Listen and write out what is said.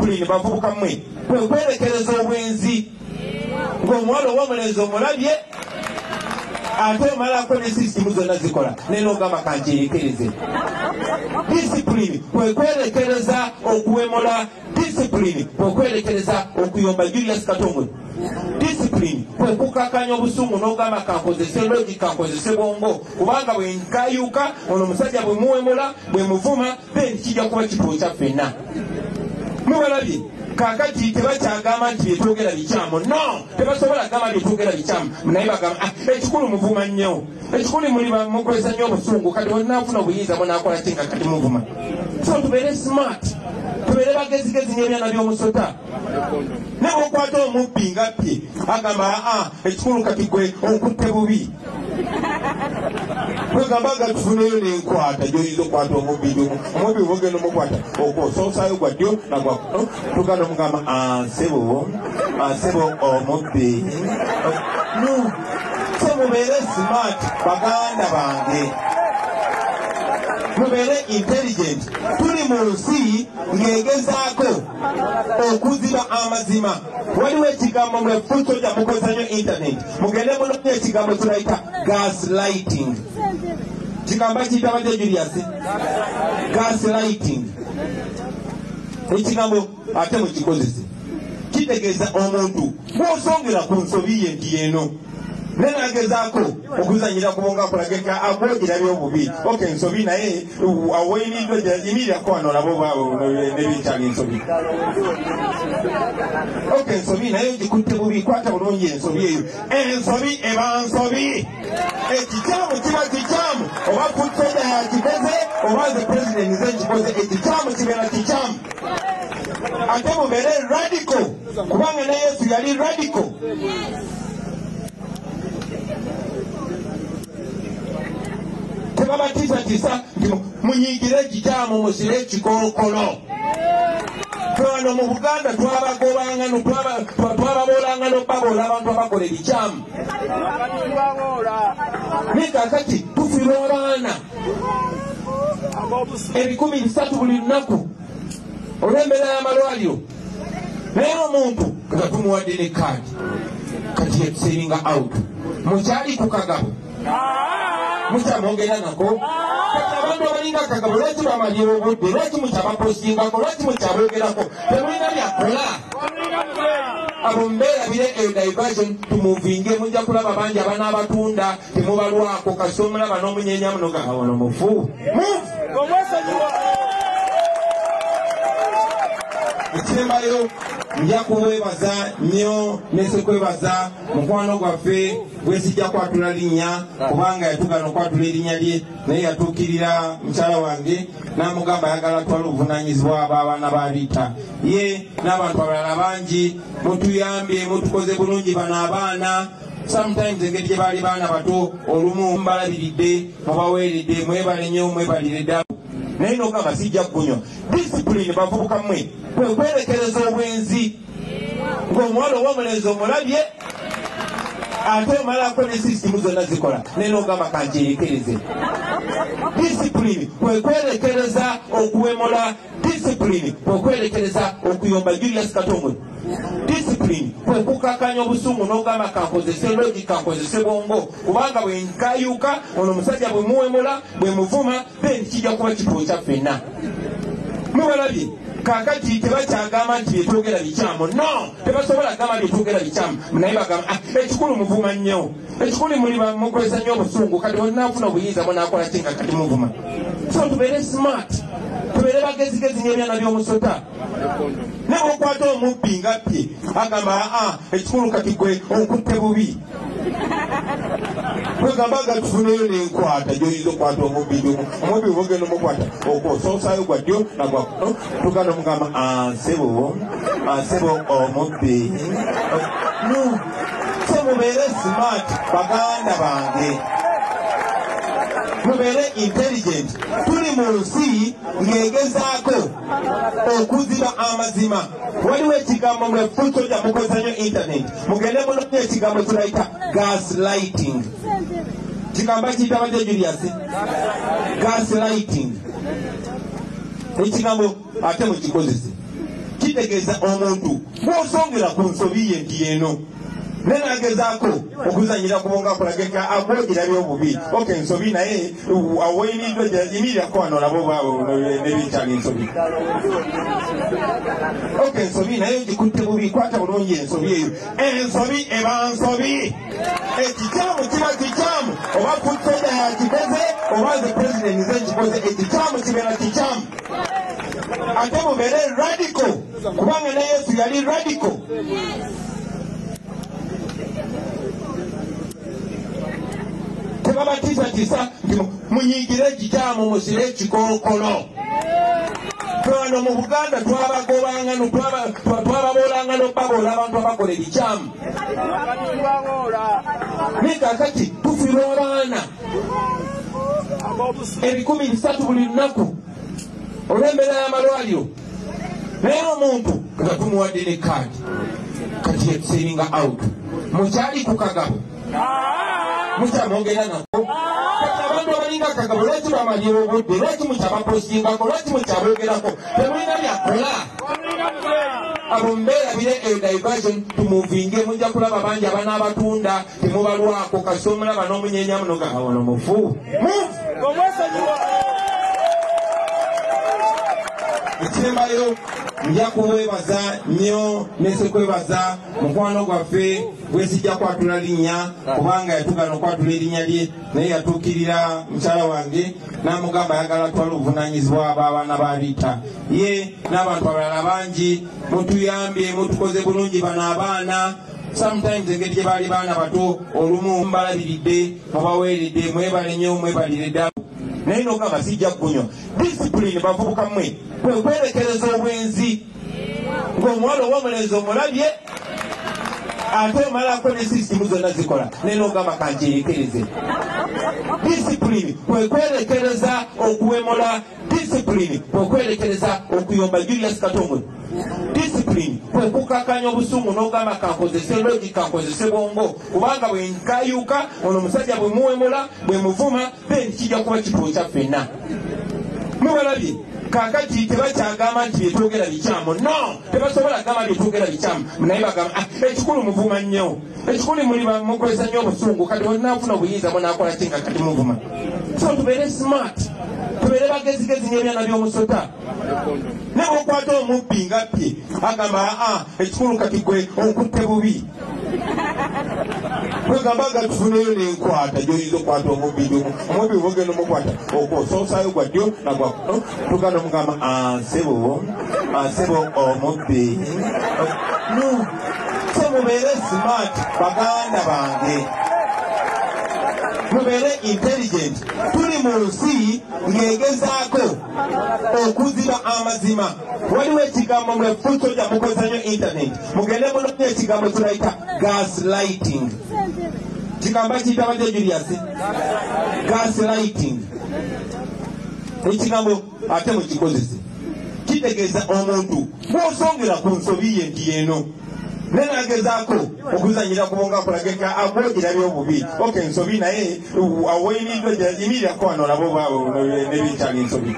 Discipline bavubuka mmwe kwe kwerekereza obwenzi ng'omuwala oba omulenzi omulabye ate omalako ne sisitimu zonna zikola naye n'ogamba kankyerekereze. Discipline kwe kwerekereza okuwemula. Discipline kwe kwerekereza okuyomba. Julius Katongole. Discipline kwe kukakanya obusungu n'ogamba kankozese logic, kankozese bwongo, kubanga bwe nkayuka ono omusajja bwe muwemula bwe muvuma then kijja kuba kituusa ffenna. Mubalabye kakati tebakyagamba nti byetwogera bikyamu. No, tebasobola kugamba byetwogera bikyamu, naye bagamba ekikulu muvuma nnyo, ekikulu muli mukozesa nnyo obusungu, kati onaafuna obuyinza munaakola ki nga kati muvuma. So tubeere smart, tubeere bagezigezi ng'ebyana by'omusota. Ne bw'okwata omubbi nga ppye agamba ekikulu kati gwe okutte bubi, kwegamba nga tufuneyo n'enkwata gy'oyinza okukwata omubbi. Omubbi bw'ogenda omukwata okwosoosayo gwa ddyo nagwa tugenda omugamba ansebo ansebo omubbi. No, so mubeere smart baganda bange, mubeere intelligent. Tuli mu nsi ng'egezaako okuziba amazima. Waliwo ekigambo mwe fusoja mukozesa nnyo internet, mugende munoonye ekigambo kibayita gaslighting. Kigambo kiyita batya Julius? Gaslighting. Ekigambo ate mukikozese, kitegeeza omuntu bw'osongera ku nsobi ye nti eno naye nagezaako okuzanyira ku bwongo akulageka akwogera obubi. Okay, ensobi naye awoyimiddwa yimirirako wano olaba oba nebikyali ensobi. Okay, ensobi naye ogikutte bubi, kwata bulungi ensobi eyo. Ensobi eba nsobi, ekikyamu kiba kikyamu, oba kutoja yakikoze oba nze president nze nkikoze, ekikyamu kibeera kikyamu. Ate mubeere radical, kubanga ne Yesu yali radical. Tebabatiisatiisa nti munyigire ekikyamu musire ekikookolo. Wano mu Buganda twabagobanga twababoolanga n'okubabola abantu abakola ebikyamu. Naye kaakati tufiirwa abaana 3,000 buli lunaku olw'embeera y'amalwaliro, naye omuntu nga tumuwadde ne kaadi kati yetuseeringa out. Mukyali ku kagabo mukyamwogera nako. Kati abantu abalinga akagabo lwaki bamalira obudde, lwaki mukyabapostingako, lwaki mukyabogerako? Temulina byakola. Abo mbeerabire eyo diversion tumuvinge. Mujja kulaba bangi abanaabatunda temubalwako, kasi omulaba n'omunyenya muno ga ono mufu. Move. Ekisembayo nja kuwebaza nnyo nesekwebaza mukwano gwaffe gwesijja kwatula linnya, kubanga yatugana okwatula erinnya lye, naye yatuukirira mukyala wange n'amugamba ayagala atwala obuvunaanyizibwa abaana ba Rita ye n'abantu abalala bangi. Mutuyambye, mutukoze bulungi bano abaana. Sometimes engeri gye baali baana bato olumu mbalabiridde, mubaweeredde, mwebale nnyo, mwebalire ddala. Naye n'ogamba sijja kunywa. Discipline bavubuka mmwe kwe kwerekereza obwenzi ng'omuwala oba omulenzi omulabye ate omalako ne sisitimu zonna zikola naye n'ogamba kankyerekereze. Discipline kwe kwerekereza okuwemula. Discipline kwe kwerekereza okuyomba. Julius Katongole. Discipline kwe kukakanya obusungu n'ogamba kankozese logic, kankozese bwongo, kubanga bwe nkayuka ono omusajja bwe muwemula bwe muvuma then kijja kuba kituusa ffenna. Mubalabye kakati tebakyagamba nti byetwogera bikyamu. No, tebasobola kugamba byetwogera bikyamu, naye bagamba ekikulu muvuma nnyo, ekikulu muli mukozesa nnyo obusungu, kati onaafuna obuyinza munaakola ki nga kati muvuma. So tubeere smart, tubeere bagezigezi ng'ebyana by'omusota. Ne bw'okwata omubbi nga ppye agamba ekikulu kati gwe okutte bubi, kwegamba nga tufuneyo n'enkwata gy'oyinza okukwata omubbi. Omubbi bw'ogenda omukwata okwosoosayo gwa ddyo nagwa tugenda omugamba ansebo ansebo omubbi. No, so mubeere smart baganda bange, mubeere intelligent. Tuli mu nsi ng'egezaako okuziba amazima. Waliwo ekigambo mwe fusoja mukozesa nnyo internet, mugende munoonye ekigambo kibayita gaslighting. Kigambo kiyita batya Julius? Gaslighting. Ekigambo ate mukikozese, Kitegeeza omuntu bw'osongera ku nsobi ye nti eno naye nagezaako okuzanyira ku bwongo akulageka agwogirabye obubi. Ok, ensobi naye awoyimiddwa yimirirako wano olaba oba nebikyali ensobi. Ok, ensobi naye ogikutte bubi, kwata bulungi ensobi eyo. Ensobi eba nsobi, ekikyamu kiba kikyamu, oba foot soldier yakikoze oba nze president nze nkikoze, ekikyamu kibeera kikyamu. Ate mubeere radical, kubanga ne Yesu yali radical. Tebabatiisatiisa nti munyigire ekikyamu musire ekikookolo. Wano mu Buganda twabagobanga, twababoolanga n'okubaboola abantu abakola ebikyamu. Naye kaakati tufiirwa abaana 3,000 buli lunaku olw'embeera y'amalwaliro. Naye omuntu nga tumuwadde ne kaadi kati yetuseeringa out. Mukyali ku Kagabo, mukyamwogera nako. Kati abantu abalinga Kagabo lwaki bamalira obudde? Lwaki mukyabapostingako? Lwaki mukyaboogerako? Temulina byakola. Abo mbeerabire eyo diversion tumuvinge. Mujja kulaba bangi abanaabatunda temubalwako, kasita omulaba n'omunyenya muno nga ono mufu. Move. Ekisembayo nja kuwebaza nnyo nesekwebaza mukwano gwaffe gwesijja kwatula linnya, kubanga yatugaana okwatula erinnya lye, naye yatuukirira mukyala wange n'amugamba ayagala atwala obuvunaanyizibwa bw'abaana ba Rita. Ye n'abantu abalala bangi mutuyambye, mutukoze bulungi bano abaana. Sometimes engeri gye baali baana bato olumu mbalabiridde, mubaweeredde, mwebale nnyo, mwebalire ddala. Naye n'ogamba sijja kunywa. Discipline bavubuka mmwe kwe kwerekereza obwenzi, ng'omuwala oba omulenzi omulabye ate omalako ne sisitimu zonna zikola, naye n'ogamba kankyerekereze. Discipline kwe kwerekereza okuwemula. Discipline kwe kwerekereza okuyomba. Julius Katongole. Discipline kwe kukakanya obusungu n'ogamba kankozese logic, kankozese bwongo, kubanga bwe nkayuka ono omusajja bwe muwemula bwe muvuma, then kijja kuba kituo kya ffenna. Mubalabye kaakati tebakyagamba nti byetwogera bikyamu. No, tebasobola kugamba byetwogera bikyamu, naye bagamba ekikulu muvuma nnyo, ekikulu muli mukozesa nnyo obusungu, kati onaafuna obuyinza munaakola ki nga kati muvuma. So tubeere smart, tubeere bagezigezi ng'ebyana by'omusota. Naye bw'okwata omubbi nga ppye agamba aa ekikulu kati gwe onkutte bubi, kwegamba nga tufuneyo n'enkwata gy'oyinza okukwata omubbi. Omubbi bw'ogenda omukwata okwosoosayo gwa ddyo nagwa kkono, tugenda omugamba ansebo ansebo omubbi. No, so mubeere smart baganda bange, mubeere intelligent. Tuli mu nsi ng'egezaako okuziba amazima. Waliwo ekigambo mwe foot soldier mukozesa nnyo internet, mugende munonye ekigambo kibayita gaslighting. Kigambo kiyita batya Julius? Gaslighting. Ekigambo ate mukikozese, kitegeeza omuntu bw'osongera ku nsobi ye nti eno, naye nagezaako okuzanyira ku bwongo akulageka agwogirabye obubi. Ok, ensobi naye awoyimiddwa yimirirako wano olaba oba nebikyali ensobi.